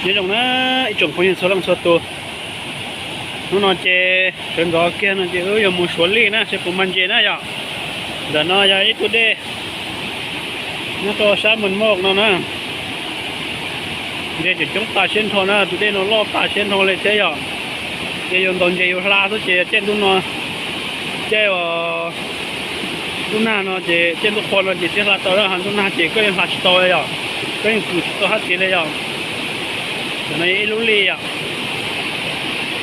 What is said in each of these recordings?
Nhớ dòng na, ih chồng phong nhân số lăng số tu. Nó nói chê, sớm gió kia nó chê, ơ, giờ mùa xuống ly na, sẽ cũng mang chê na, giờ. Giờ nó, giờ ít tu đê. Nó cho sáng mình mộc nó na. Chê chỉ chống tà sen thôi na, tu đê nó lo tà sen thôi lệ thế, giờ. Chê dùng tồn chê dùng hla thôi, chê chê tu nó. Chê, ờ, ທຸກໜ້າເນາະ ເຈ ເຈັບທຸກຄົນເນາະ ເຈ ເຈັບຫຼາຍໂຕແລ້ວ ຫັນທຸກໜ້າເຈ ກໍຍັງຫາຊິໂຕເລີຍເນາະ ກໍຍັງຄືໂຕຫາເຈເລີຍເນາະ. ໃນອີລູລີອະ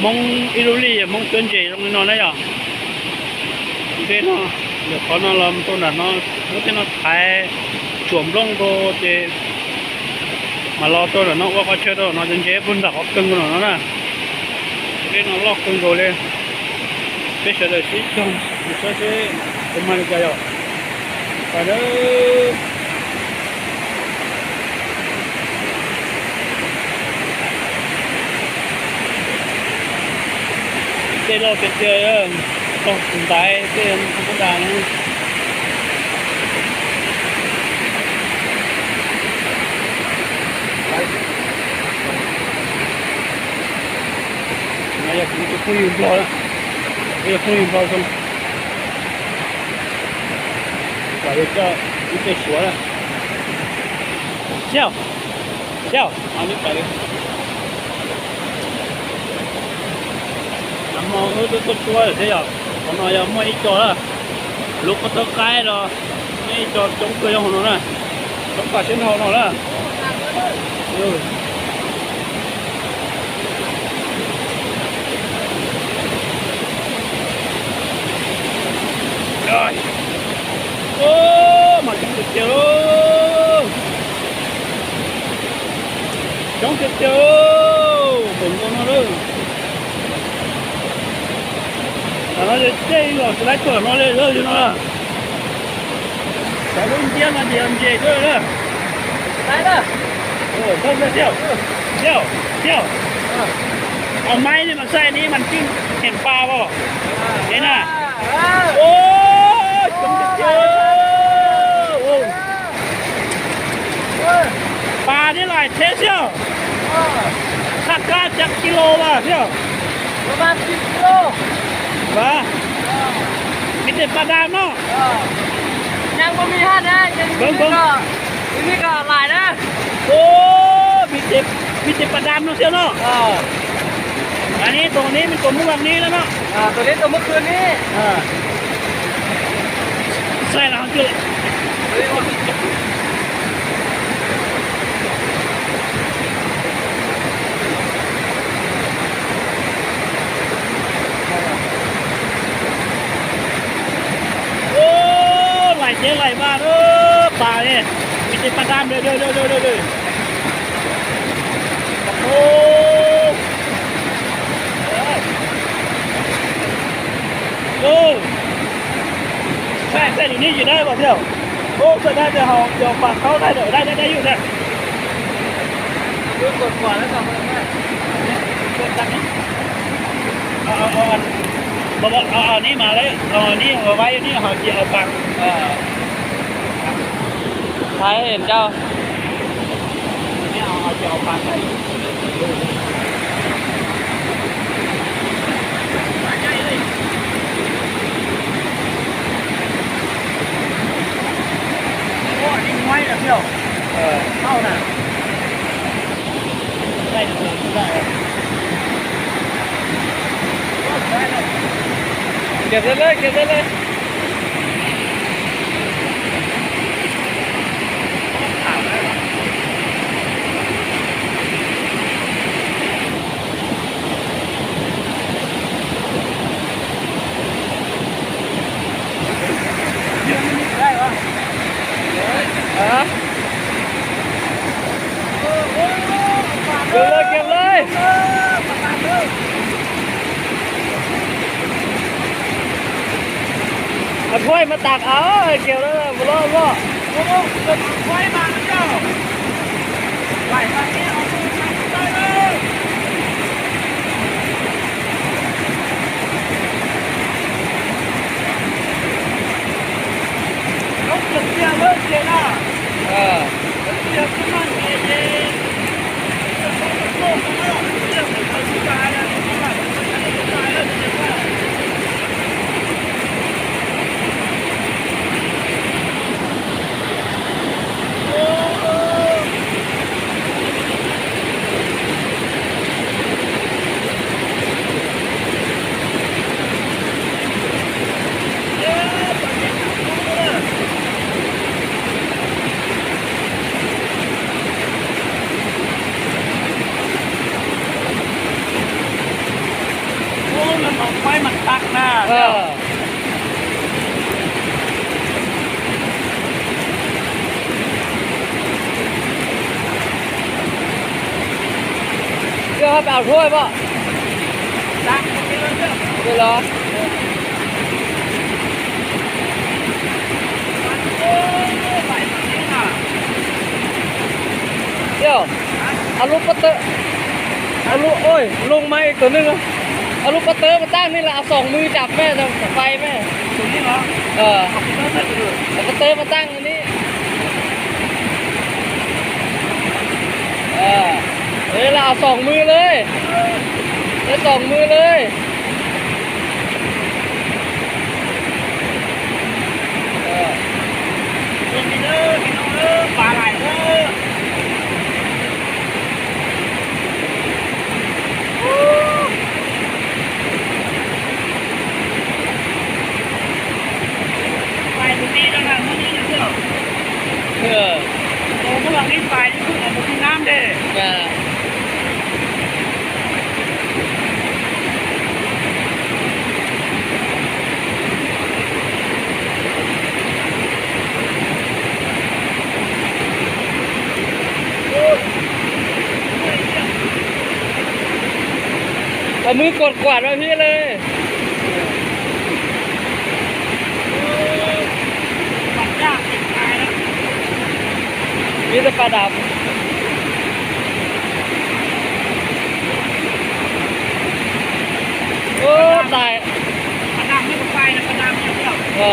ມົງອີລູລີອະ ມົງເຕືອນເຈລົງນອນໄດ້ເນາະ. ເດ້ເນາະ ດຽວຂໍນອນລຳໂຕໜ້າເນາະ ໂອ້ ເຈເນາະ ໄຖ ສວມລົງໂຕເຈ ມາລໍໂຕໜ້າເນາະ ວ່າກໍເຊີໂຕເນາະ ຈົນເຈ ເພິ່ນດັກອອກເຄິ່ງໂຕເນາະນະ. ເດ້ເນາະ ລອກເຄິ່ງໂຕເລີຍ. Pese de sitio, no sé si es más allá. Para. Pero que te, oh, dai, te, no, no. Vaya, como que fui un blog, vaya, fui un blog, son. Vaya, ya, y te suena. Chao, chao. ເອົານີ້ໄປເລີຍ ນ້ຳມອງເອີ ຕົວ ຕົວເດ້ອ ຂອງນ້ອຍ ເອົາມາອີກຈໍລະ ລູກກໍຕົວໄກລະ ນີ້ຈອດຈົງເກີຍຂອງນ້ອຍນະ ຕົວປາເຊັ່ນທອງນ້ອຍລະ ເອີ. ໂອ້ຍ ໂອ້ ມາຈັງເຈັບເຈັບໂອ້ ຈັ່ງເຈັບເຈັບໂອ້ ຝົນຕົກມາເດີ ແຕ່ວ່າເຈັບເຈັບອີກດອກ ຊິໄດ້ເປີດມາເລີຍເດີ ຢູ່ນະ. ສາຍລົມຈຽມມາດຽມເຈເດີເດີ ໄດ້ເດີ ເອີ ເບິ່ງເດີ ດຽວ ດຽວ ດຽວ ເອີ ເອົາໄມ້ນີ້ມາໃສ່ນີ້ ມັນຈຶ່ງເຫັນປ່າບໍ່ ເອີ ເຫັນນະ ເອີ ໂອ້ຍ ເອີ ໂອ້ຍ ໂອ້ຍ ເອີ ປານີ້ຫຼາຍແທ້ຊຽວ ເອີ ຄາດວ່າຈັກກິໂລວະຊຽວ ປະມານສິບກິໂລ ວະ ເອີ ມີແຕ່ປາດາມເນາະ. ເອີ ຍັງບໍ່ມີຫັ້ນນະ ຍັງ ເບິ່ງ ເບິ່ງ ຢູ່ນີ້ກໍຫຼາຍນະ ໂອ້ ມີແຕ່ ມີແຕ່ປາດຳເນາະ ຊຽວເນາະ ເອີ ອັນນີ້ ຕົວນີ້ມັນຕົວມື້ວານນີ້ແລ້ວເນາະ ອ່າ ຕົວນີ້ຕົວມື້ຄືນນີ້ ອ່າ ໃສ່ລະ ໂອ້ ຫຼາຍເຈຫຼາຍມາເດີ ປານີ້ ມີແຕ່ປາດຳເດີ ເດີ ໂອ້ ໂອ້ ໃຊ້ ໃຊ້ຢູ່ນີ້ຢູ່ໄດ້ບໍ່ທ່ຽວ? ໂອ້ ໃຊ້ໄດ້ ແຕ່ເຮົາຈະເອົາປາເຂົ້າໄດ້ເດີ ໄດ້ ໄດ້ ໄດ້ຢູ່ນະ ເບິ່ງກ່ອນ ກ່ອນແລ້ວກໍເບິ່ງນະ ເບິ່ງຕັກນີ້ ເອົາ ເອົາ ເອົາອັນ ບໍ່ ບໍ່ ເອົາ ເອົານີ້ມາເລີຍ ເອົານີ້ມາໄວ້ຢູ່ນີ້ ເຮົາຊິເອົາປາ ເອີ ໃຜເຫັນເຈົ້າ ນີ້ເອົາ ເອົາ ຊິເອົາປາໃສ່ ໂອ້ ອັນນີ້ງວຍລະ ເອີ ເຂົ້ານະ ໄດ້ເລີຍ ໄດ້ ເກັບໄດ້ເລີຍ ເກັບໄດ້ເລີຍ. ເກັບເລີຍ ເກັບເລີຍ ເອົາຖ້ວຍມາຕັກເອົາ ໃຫ້ເກັບເລີຍ ບໍ່ລອດ ບໍ່ລອດ ເອົາຖ້ວຍມາເຈົ້າ ໄປທາງນີ້ ເອົາຖ້ວຍມາເລີຍ. ເອີ ເອີ ເອີ. ເອີ ດຽວເຮົາໄປເອົາຖ້ວຍບໍ່? ດຽວເນາະ ດຽວ ເອົາລູກປະເຕີ ເອົາລູກ ໂອ້ຍ ລົງມາອີກຕົວໜຶ່ງ ເອົາລູກປະເຕີມາຕັ້ງນີ້ລະ ເອົາສອງມືຈັບແມ່ ໄຟແມ່ ຕົວນີ້ເນາະ ເອີ ເອົາປະເຕີມາຕັ້ງ ເອົາປະເຕີມາຕັ້ງ ອັນນີ້ ເອີ ເອີ ລະເອົາສອງມືເລີຍ ເອີ ເອົາສອງມືເລີຍ ເອີ ເບິ່ງນີ້ເດີ ພີ່ນ້ອງເອີຍ ປາຫຼາຍເດີ. ໄປບໍ່ມີແລ້ວນະ ມື້ນີ້ເດີ ເອີ ໂຕເມືອງນີ້ໄປ ບໍ່ມີນ້ຳເດ້ ເອົາມືກວາດໆ ມາພີ້ເລີຍ ມີແຕ່ປາດຳ. ໂອ້ ຕາຍ ປາດຳນີ້ບໍ່ໄປນະ ປາດຳນີ້ ເອີ.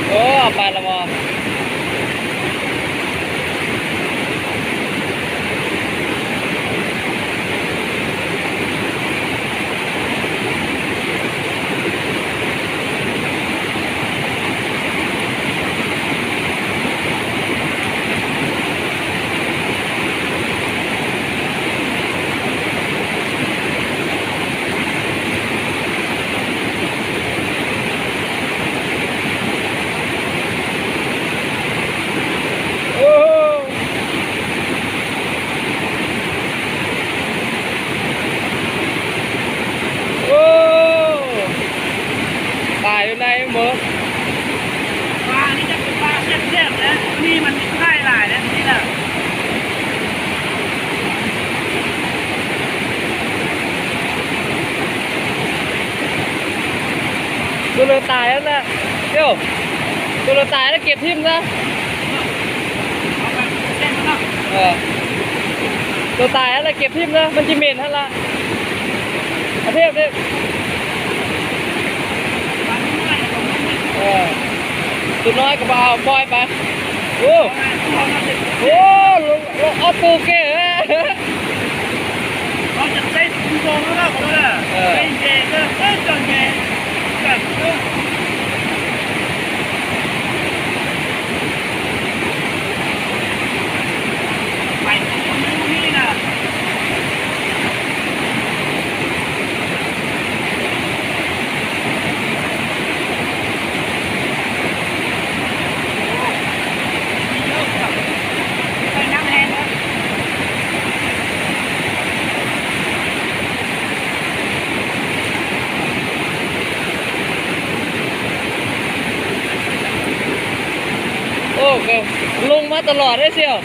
ໂອ້ ເອົາໄປລະບໍ່? ໂອ້ ໂອ້ ປາຢູ່ໃນໝົດ ປານີ້ຈະເປັນປາແຊບໆ ແຫຼະ ນີ້ມັນມີໄຂ່ຫຼາຍແລ້ວ ນີ້ນະ. ຕົວເຫຼືອຕາຍຫັ້ນແຫຼະ ໂຢ ຕົວເຫຼືອຕາຍແລ້ວເກັບຖິ້ມຊະ ເອີ ຕົວຕາຍຫັ້ນແຫຼະເກັບຖິ້ມຊະ ມັນຊິເໝັນຫັ້ນລະ ອາເທບເດ້ ເອີ ຕົວນ້ອຍກໍບໍ່ເອົາ ປ່ອຍໄປ ໂອ້ ໂອ້ ອອໂຕເກ ເອີ ໂອ້ ກໍລົງມາຕະຫຼອດເດ້ສ່ຽວ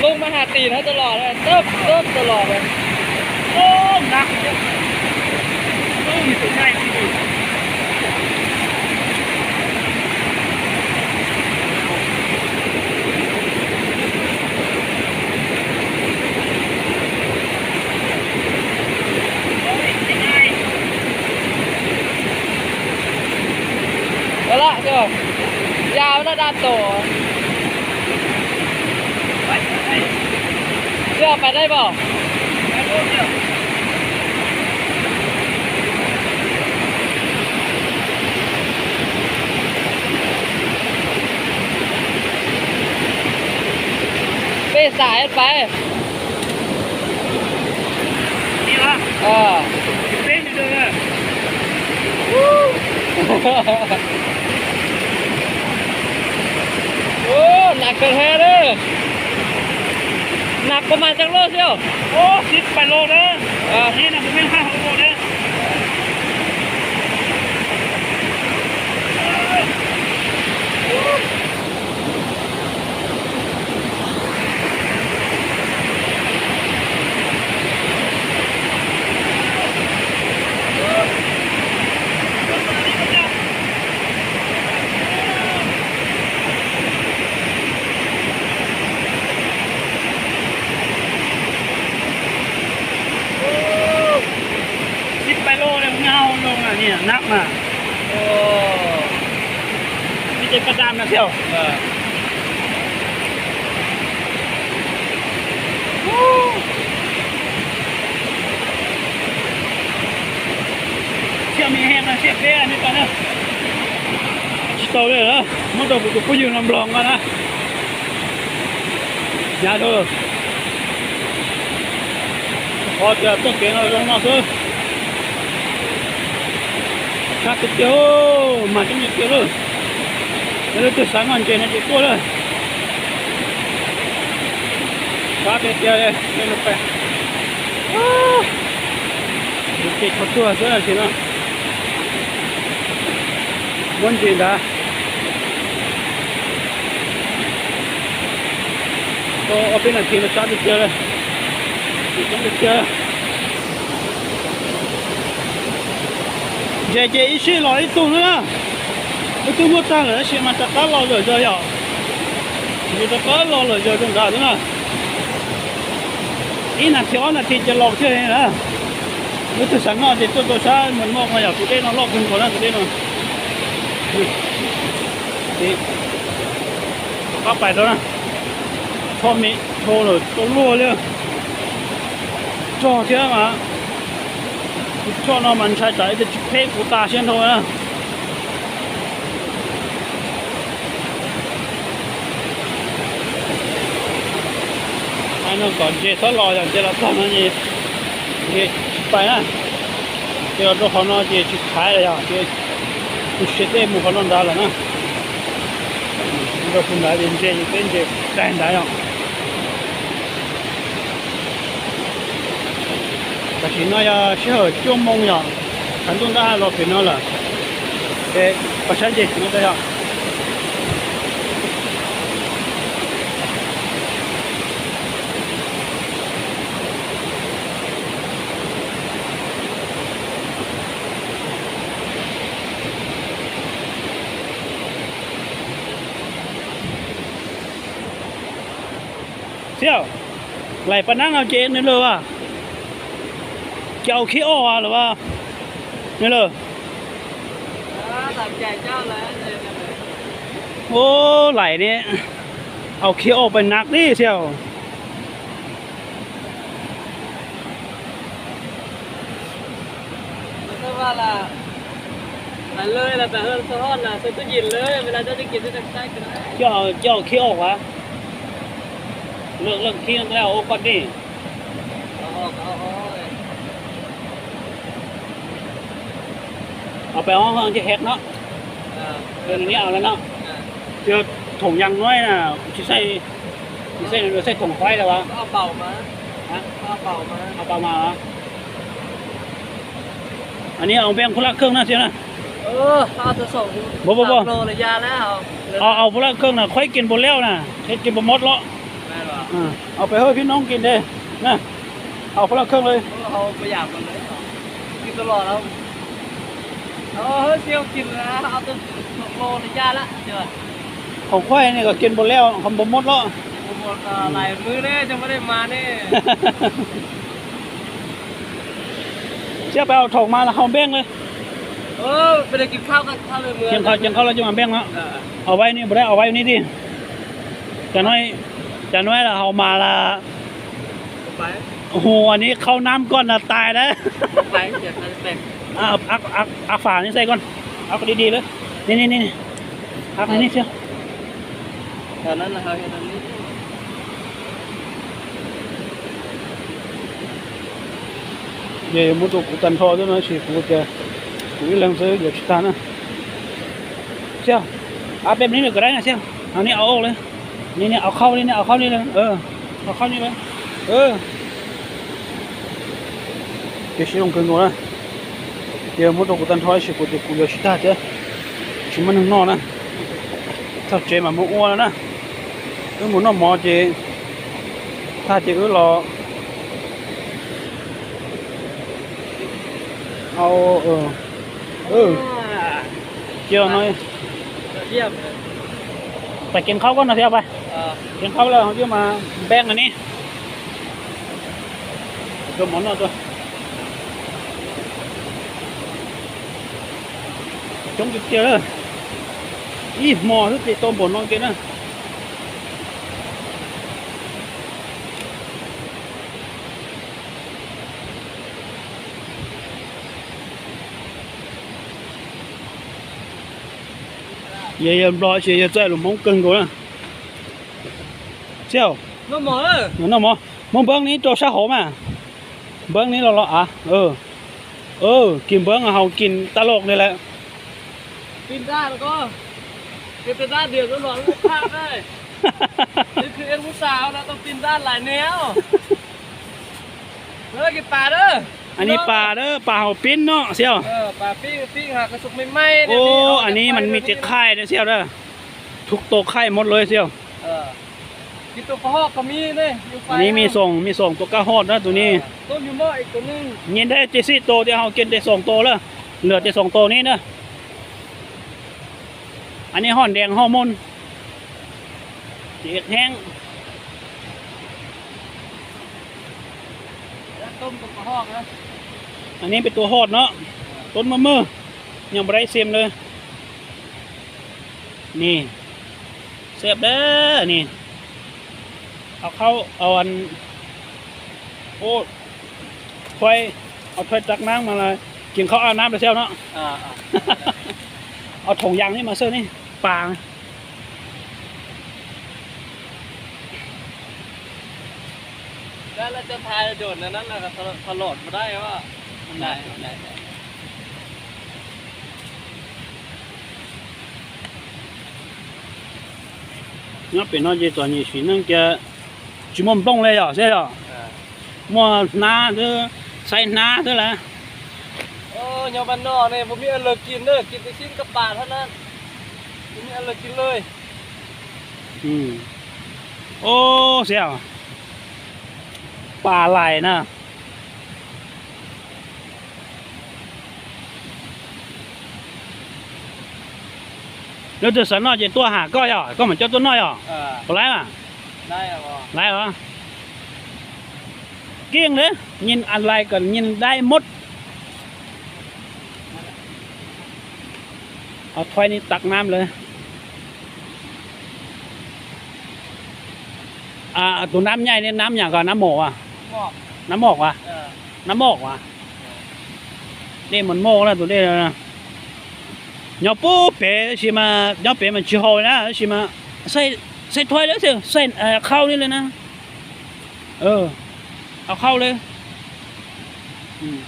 ລົງມາຫາຕີນເຮົາຕະຫຼອດເລີຍ ເຕີບ ເຕີບຕະຫຼອດເລີຍ ໂອ້ ໜັກ ໂອ້ ນີ້ຕົວໃຫຍ່ທີ່ສຸດ. ໂອ້ຍ ເສຍດາຍ. ດາໂຕ ເຊື່ອໄປໄດ້ບໍ່? ເປສາຍໄປ ນີ້ລະ ເອີ ເປັນຢູ່ເດີ ໂອ້ ໜັກແທ້ໆເດີ ໜັກປະມານຈັກໂລສ່ຽວ? ໂອ້ ສິບປາຍໂລເດີ ເອີ ນີ້ນະ ບໍ່ແມ່ນຫ້າຫົກໂລເດີ. ສິບປາຍໂລເດ້ ເງົາລົງອະ ນີ້ໜັກນະ. ໂອ້ ມີແຕ່ປາດາມນະສ່ຽວ. ເອີ ສ່ຽວມີແຮງນະ ສ່ຽວເປ້ອັນນີ້ຕອນນີ້ ສະເຕົາເລີຍເດີ ມັນຕ້ອງໄປຢືມນຳລອງກ່ອນນະ. ຢ່າເດີ ພໍຈະຕົກເກງແລ້ວລົງມາເດີ ຄັກເຕີບໂຕ ມາຈັງເຕີບໂຕເລີຍ ແລ້ວເຕີບສາງອນເຈນເຈັບໂຕເລີຍ ຄັກເຕີບໂຕເລີຍ ເປັນລົງໄປ ໂອ້ ເຈັບປວດຕົວເສີຍຊິເນາະ ມ່ວນຈິງດາ. ໂອ ເອົາເປັນອັນທີມຊາດເທື່ອເລີຍ ຕ້ອງໄປເທື່ອ ເຈເຈອີຊີຫຼໍອີຕຸງນະ ໄປຕຸງໝົດຕາເລີຍ ເຊມາຕະຕາຫຼໍເລີຍເດີ ເຊມາຕະຕາຫຼໍເລີຍເດີ ຕົງດານະ ອີນາທີອອນນາທີຈະຫຼອກເທື່ອນີ້ນະ ໄປຕຸງສັງເນາະ ເຈໂຕໂຕຊາ ມັນມອກມາຢາກຕຸເດນະ ຫຼອກເພິ່ນກ່ອນນະ ຕຸເດນະ. ນີ້ ເຂົ້າໄປໂຕນະ ຊອບນີ້ໂທເລີຍ ໂຕລົວເລີຍ ຈໍເທື່ອມາ ຊອບເນາະ ມັນໃຊ້ຈ່າຍແຕ່ເພກກູຕາຊຽນໂທນະ ໄອ້ນ້ອງກ່ອນ ເຈຊອດຫຼໍຢ່າງເຈລະຕອນນັ້ນນີ້ ເຈໄປນະ ເຈເອົາໂຕເຂົາເນາະ ເຈຊິຂາຍລະຢ່າງ ເຈ Kusete mu kono ndala na. Ndo kunda de nje, de nje, da nda ya. Ka ti no ya, shi ho, kyo mong ya. Kan dun da lo pe no la. E, pa sha je, no da ya. ສ່ຽວ ໄຫຼປານນັ້ນເອົາເຈນເລີຍວ່າ ຈະເອົາຂີ້ອອກວ່າ ຫຼືວ່ານີ້ເລີຍ ຕາມໃຈເຈົ້າແລ້ວ. ໂອ້ ໄຫຼນີ້ ເອົາຂີ້ອອກໄປໜັກເດ້ສ່ຽວ. ແຕ່ວ່າລະ ໄປເລີຍລະ ໄປເຮືອນສະທ້ອນລະ ໃສ່ຕູ້ເຢັນເລີຍ ເວລາເຈົ້າຈະກິນເຈົ້າຈັກໃສ່ກໍໄດ້. ເຈົ້າ ເຈົ້າຂີ້ອອກຫວາ? ເລິກ ເລິກຂີ້ແລ້ວ ໂອກອດນີ້ ເອົາອອກ ເອົາອອກ ເອົາໄປຫ້ອງ ຫ້ອງຈະເຮັດເນາະ. ເອີ ເດີນນີ້ເອົາແລ້ວເນາະ. ເອີ ເຈົ້າຖົງຢາງນ້ອຍນະ ຊິໃສ່ ຊິໃສ່ ໃສ່ຖົງໄຟແລ້ວຫວາ? ເອົາເປົາມາ. ຮະ? ເອົາເປົາມາ. ເອົາເປົາມາຫວາ? ອັນນີ້ເອົາແບ່ງຄົນລະເຄິ່ງນະ ເຊນະ. ເອີ ເອົາແຕ່ສອງ ບໍ່ ບໍ່ ບໍ່ ສາມໂລລະຢ່າແລ້ວ. ເອົາ ເອົາຄົນລະເຄິ່ງນະ ຂ້ອຍກິນບໍ່ແລ້ວນະ ເຮັດກິນບໍ່ໝົດເລາະ. ແມ່ນຫວາ? ເອີ ເອົາໄປໃຫ້ພີ່ນ້ອງກິນເດ້ນະ ເອົາຄົນລະເຄິ່ງເລີຍ. ເຮົາບໍ່ຢາກມັນເລີຍ ກິນຕະຫຼອດແລ້ວ. ເອີ ເຊວກິນແລ້ວ ເອົາແຕ່ສອງໂລລະຢ່າລະ. ຂອງຂ້ອຍນີ້ກໍກິນບໍ່ແລ້ວ ຄຳບໍ່ໝົດເນາະ. ບໍ່ໝົດກໍຫຼາຍມື້ແລ້ວ ຈັ່ງບໍ່ໄດ້ມາແນ່. ເຊວໄປເອົາຖົງມາແລ້ວເຮົາແບ່ງເລີຍ. ເອີ ບໍ່ໄດ້ກິນເຂົ້າກັນ ເຂົ້າເລີຍເມືອ ກິນເຂົ້າ ກິນເຂົ້າແລ້ວຈຶ່ງມາແບ່ງເນາະ. ເອີ ເອົາໄວ້ນີ້ບໍ່ໄດ້ ເອົາໄວ້ນີ້ຕິ ຈະໜ້ອຍ ຈະໜ້ອຍລະເຮົາມາລະ ໄປ ໂອ້ໂຫ ອັນນີ້ເຂົ້ານ້ຳກ່ອນນະ ຕາຍແລ້ວ ໄປ ເສຍໄປແປກ ອ່າ ອັກ ອັກ ອັກຝານີ້ໃສ່ກ່ອນ ອັກດີໆເລີຍ ນີ້ໆໆ ອັກໃນນີ້ເຊຍ. ຕອນນັ້ນນະເຮົາເຮັດອັນນີ້ ເດ ໂມໂຕະກູຕັນທໍ່ໂຕນະ ຊິກູແຕ່ ກູອີ່ແລງເຊີ ຢາກຊິຕານະ ເຊຍ. ອາ ແບບນີ້ເລີຍກໍໄດ້ນະເຊຍ ເອົານີ້ເອົາອອກເລີຍ ນີ້ໆ ເອົາເຂົ້ານີ້ ເອົາເຂົ້ານີ້ເລີຍ ເອີ ເອົາເຂົ້ານີ້ເລີຍ ເອີ. ເດ ຊິລົງເຄິ່ງໂຕນະ ເດ ໂມໂຕະກູຕັນທໍ່ ຊິກູແຕ່ ກູຢາກຊິຕາແຕ່ ຊິມາໜຶ່ງໜໍ່ນະ ເຂົ້າໃຈມາມື້ອົວແລ້ວນະ ເອີ ໝໍໜໍ່ໝໍເຈ ຖ້າເຈເອີລໍ ເອົາ ເອີ ເອີ ຈຽວໜ້ອຍ ຢ້ຽມເລີຍ ໄປກິນເຂົ້າກ່ອນນະ ເຊຍ ໄປ ເອີ ກິນເຂົ້າແລ້ວເຮົາຈະມາແບ່ງອັນນີ້ ຕົວໝໍນອນຕົວ ຈົ່ງຈຸດເຈຍເດີ ອີ່ໝໍຄືຊິໂຕໝໍນອນເກນະ. ຍາຍາມລໍເຊຍ ຍາໃຈລົມຫ້ອງເກິ່ງໂກນະ ເຊຍ ນ້ອງໝໍເອີ ນ້ອງໝໍ ມາເບິ່ງນີ້ໂຕຊາໂຫມາ ເບິ່ງນີ້ລໍໆ ອາ ເອີ ເອີ ກິນເບິ່ງ ເຮົາກິນຕະຫຼົກນີ້ແຫຼະ ປິ່ນດ້ານກໍ ເປັນຕາດຽວກໍຫຼອນລູກຄ້າໄດ້ ນີ້ຄືເອັນຜູ້ສາວນະ ຕ້ອງປິ່ນດ້ານຫຼາຍແນວ ເອີ ກິນປາເດີ ອັນນີ້ປາເດີ ປາເຮົາປີ້ງເນາະ ສ່ຽວ ເອີ ປາປີ້ງ ປີ້ງຫາກະສຸກໃໝ່ໆ ໂອ້ ອັນນີ້ມັນມີແຕ່ໄຂ່ເດີ ສ່ຽວເດີ ທຸກໂຕໄຂ່ໝົດເລີຍ ສ່ຽວ ເອີ ມີຕົວກະຮອກກໍມີເດ້ ຢູ່ໄຟ ອັນນີ້ມີສອງ ມີສອງຕົວກະຮອກນະ ໂຕນີ້ ເອີ ໂຕຢູ່ໝໍ້ອີກໂຕໜຶ່ງ ຍິງໄດ້ແຕ່ສີ່ໂຕ ທີ່ເຮົາກິນໄດ້ສອງໂຕແລ້ວ ເຫຼືອແຕ່ສອງໂຕນີ້ນະ ອັນນີ້ຫອມແດງຫອມມົນ ຊິເຮັດແຫ້ງ ຕົ້ມຕົວກະຮອກນະ ອັນນີ້ເປັນຕົວຮອດເນາະ ຕົ້ນມະເມີ ຍັງບໍ່ໄດ້ຊິມເລີຍ ນີ້ ແຊບເດີນີ້ ເອົາເຂົ້າ ເອົາອັນ ໂອ້ ຖ້ວຍ ເອົາຖ້ວຍຕັກນ້ຳມາລະ ກິນເຂົ້າອາບນ້ຳແລ້ວແຊວເນາະ ອ່າໆ ເອົາຖົງຢາງນີ້ມາເສີນີ້ ປາ ແລ້ວ ແລ້ວຈະຖ່າຍໂດນອັນນັ້ນນະ ກໍຕະຫຼອດບໍ່ໄດ້ວ່າ ໄດ້ ໄດ້ ໄດ້ ເນາະ ເປັນເນາະ ເຈຕອນນີ້ສີໜຶ່ງຈະ ຊິມ່ວນປ່ອງເລີຍເນາະ ໃຊ່ເນາະ ເອີ ໝໍນາເດີ ໃສ່ນາເດີລະ ໂອ້ ຍາມບ້ານນອກນີ້ບໍ່ມີອັນເລີກິນເດີ ກິນແຕ່ຊີ້ນກັບປາເທົ່ານັ້ນ ບໍ່ມີອັນເລີກິນເລີຍ ອືມ ໂອ້ ສ່ຽວ ປາຫຼາຍນະ ແລ້ວຈະສະໜ້ອຍຈະຕົວຫາກ້ອຍເອົາ ກໍມັນເຈົ້າຕົວນ້ອຍເອົາ ເອີ ບໍ່ຫຼາຍຫວາ ຫຼາຍເອົາບໍ່ ຫຼາຍຫວາ ເກັ່ງເດ້ ຍິນອັນໃດກໍຍິນໄດ້ໝົດ ເອົາຖ້ວຍນີ້ຕັກນ້ຳເລີຍ ອ່າ ໂຕນ້ຳໃຫຍ່ນີ້ນ້ຳຫຍັງກໍ ນ້ຳໝໍກຫວາ ໝອກ ນ້ຳໝອກຫວາ ເອີ ນ້ຳໝອກຫວາ ເອີ ນີ້ມັນໝໍກແລ້ວໂຕນີ້ນະ ຍໍປູເປຊິມາ ຍໍເປມັນຊິຫໍ່ນະ ຊິມາໃສ່ ໃສ່ຖ້ວຍເລີຍ ໃສ່ ໃສ່ ເອີ ເຂົ້ານີ້ເລີຍນະ ເອີ ເອົາເຂົ້າເລີຍ ອືມ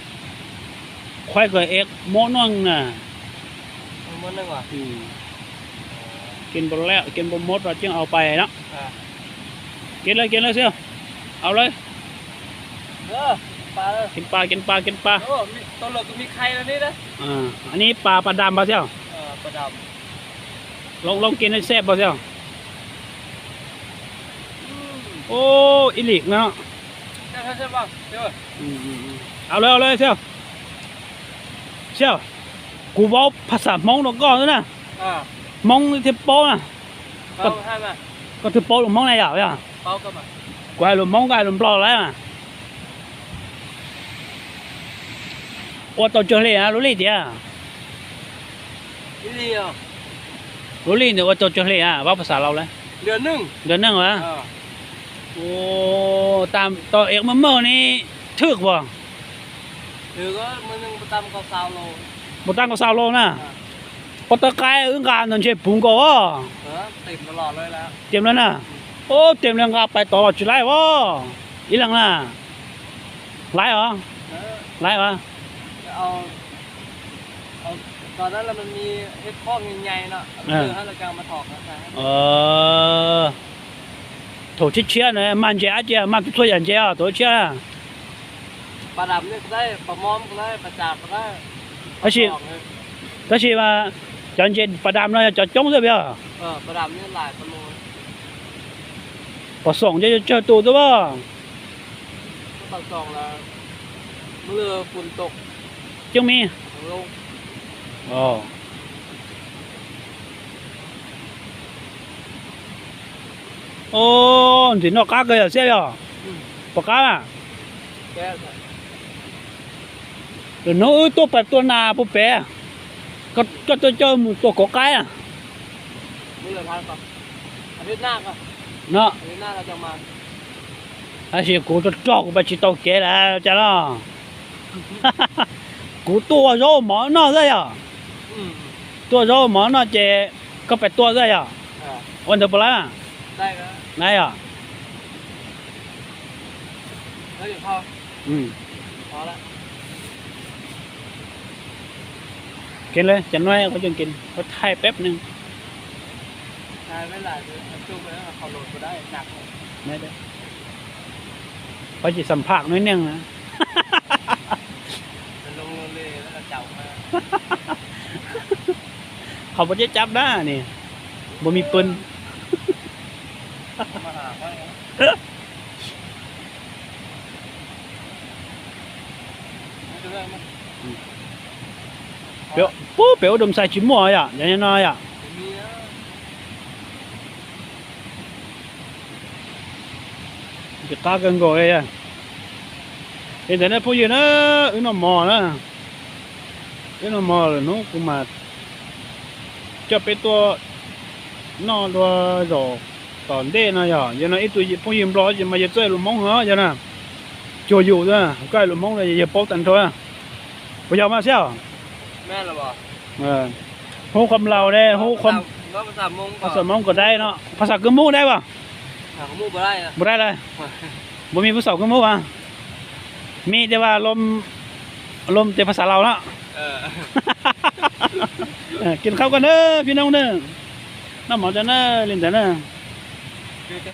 ຂ້ອຍກໍເອັກໝໍໜຶ່ງນະ ໝໍໜຶ່ງຫວາ ອືມ ກິນບໍ່ແລ້ວ ກິນບໍ່ໝົດ ວ່າຈຶ່ງເອົາໄປເນາະ ອ່າ ກິນເລີຍ ກິນເລີຍ ເຊຍ ເອົາເລີຍ ເອີ ກິນປາເລີຍ ກິນປາ ກິນປາ ກິນປາ ໂອ້ ມີ ໂຕເລິກກໍມີໄຂ່ແລ້ວນີ້ນະ ອ່າ ອັນນີ້ປາ ປາດຳບໍ່ ເຊຍ ເອີ ປາດຳ ລອງ ລອງກິນໃຫ້ແຊບບໍ່ ເຊຍ ອືມ ໂອ້ ອີ່ຫຼີກເນາະ ແຊບ ແຊບບໍ່ ເຊຍ ອືມໆໆ ເອົາເລີຍ ເອົາເລີຍ ເຊຍ ເຊຍ ກູເວົ້າພາສາມົ້ງນະກ່ອນນະ ອ່າ ມົ້ງທີ່ໂປ້ນະ ເອົາໃຫ້ມາ ກໍຖືໂປ້ລົມມົ້ງໃນຢາວ ເອົາກັນມາ ກວາຍລົມມົ້ງ ກວາຍລົມປອກແລ້ວ ໂອ້ ໂຕເຈີເລນະ ລູກຫຼີດຽ ອີ່ຫຼີ ໂລລິງ ເດີວ່າໂຕຈົກເລອະ ເວົ້າພາສາລາວແລ້ວ ເດືອນໜຶ່ງ ເດືອນໜຶ່ງຫວາ? ເອີ ໂອ້ ຕາມຕໍ່ເອກມື້ໆນີ້ຖືກບໍ່? ຖືກ ມື້ໜຶ່ງບໍ່ຕ່ຳກວ່າຊາວໂລ ບໍ່ຕ່ຳກວ່າຊາວໂລນະ. ເອີ ພໍຕະກາຍອຶ່ງການນັ້ນເຊປຸງກໍ ເອີ ເຕັມຕະຫຼອດເລີຍລະ ເຕັມແລ້ວນະ. ໂອ້ ເຕັມແລ້ວ ອາໄປຕໍ່ຊິໄດ້ບໍ່? ອີ່ຫຼັງນະ ຫຼາຍຫວາ? ເອີ ຫຼາຍຫວາ? ເອົາ ເອົາ ຕອນນັ້ນລະມັນມີເຮັດຄອກໃຫຍ່ໆເນາະ ເອີ ເອົາມາຖອກ ເອີ ໂຖເຊຍໆນະ ມັນເຈອາເຈ ມັນໂຖເຊຍ ໂຖເຊຍ ປາດຳນີ້ກໍໄດ້ ປາມອມກໍໄດ້ ປາຈາກກໍໄດ້ ປາຊອງ ກະຊິວ່າ ຈອນເຢັນປາດຳເນາະ ຈອນຈົງເດີ ເອີ ປາດຳນີ້ຫຼາຍປາໂລ ປາຊອງຈະເຈີໂຕຕົວບໍ່? ປາກຊ່ອງລະ ມື້ເລືອຝົນຕົກຈຶ່ງມີລົງ. ອໍ ໂອ້ ມັນຊິນອກກາເກີຍແຊບຢູ່ ອືມ ປາກການະ ແຊບ. ເດີໂນເອີຍ ຕົວໄປຕົວໜ້າຜູ້ແປ ກໍ ກໍຕົວເຈົ້າໝູຕົວກໍກາຍອະ ມື້ເລືອຜ່ານກ່ອນ ອາທິດໜ້າກໍ ເນາະ ອາທິດໜ້າກໍຈະມາ ອາຊິກູຕົວຈອກໄປຊິເຕົາແກ່ແລ້ວຈ້ະເນາະ ກູຕົວໂຊໝໍເນາະເລີຍອະ ອືມ ຕົວໂຊໝໍເນາະເຈ ກໍໄປຕົວເລີຍອະ ເອີ ວັນເດີປະລາ ໄດ້ກໍໄດ້ອະ ແລ້ວເຂົ້າ ອືມ ພໍລະ ກິນເລີຍ ຈັກໜ້ອຍເຂົາຈຶ່ງກິນ ເຂົາຖ່າຍແປັບໜຶ່ງ ຖ່າຍໄວ້ຫຼາຍເດີ ເອົາຕູ້ໄປເອົາເຂົ້າໂຫຼດບໍ່ໄດ້ ໜັກ ໄດ້ເດີ ເຂົາຊິສຳພາດໜ້ອຍໜຶ່ງນະ ໄປລົງໂລເລແລ້ວກໍເຈົ້າມາ ເຂົາບໍ່ໄດ້ຈັບນະນີ້ ບໍ່ມີປືນ ມາຫາຂ້ອຍ ອືມ ເປີ ປູ ເປີອຸດົມໄຊຈິມົວອະ ຢ່າງນ້ອຍອະ ຈະກາກັນກໍເອຍ ເຫັນແຕ່ໃນຜູ້ຢືນນະ ອື ນ້ອງໝໍນະ ອື ນ້ອງໝໍເລີຍເນາະ ກູມາ ຈະໄປຕົວະນອກຕົວະໂຈ ຕອນເດນະ ຢ່າ ຢ່ານະ ອີ່ຕຸ ຜູ້ຍິມບລໍ ຢ່າມາເຢຍເຈີຍລຸມມົງເນາະ ຢ່ານະ ໂຈຢູ່ນະ ໃກ້ລຸມມົງເລີຍ ຢ່າໂປະຕັນໂທນະ ບໍ່ຢາກມາຊຽວ ແມ່ນລະບໍ່? ເອີ ຮູ້ຄວາມລາວແດ່ ຮູ້ຄວາມ ເວົ້າພາສາມົງ ພາສາມົງກໍໄດ້ເນາະ ພາສາກຶມມຸໄດ້ບໍ່? ພາສາກຶມມຸບໍ່ໄດ້ນະ ບໍ່ໄດ້ເລີຍ ບໍ່ມີຜູ້ສາວກຶມມຸຫວາ? ມີແຕ່ວ່າລົມ ລົມແຕ່ພາສາລາວເນາະ ເອີ ເອີ ກິນເຂົ້າກັນເດີພີ່ນ້ອງເດີ ນ້ຳໝໍເດີ ຫຼິ້ນເດີ.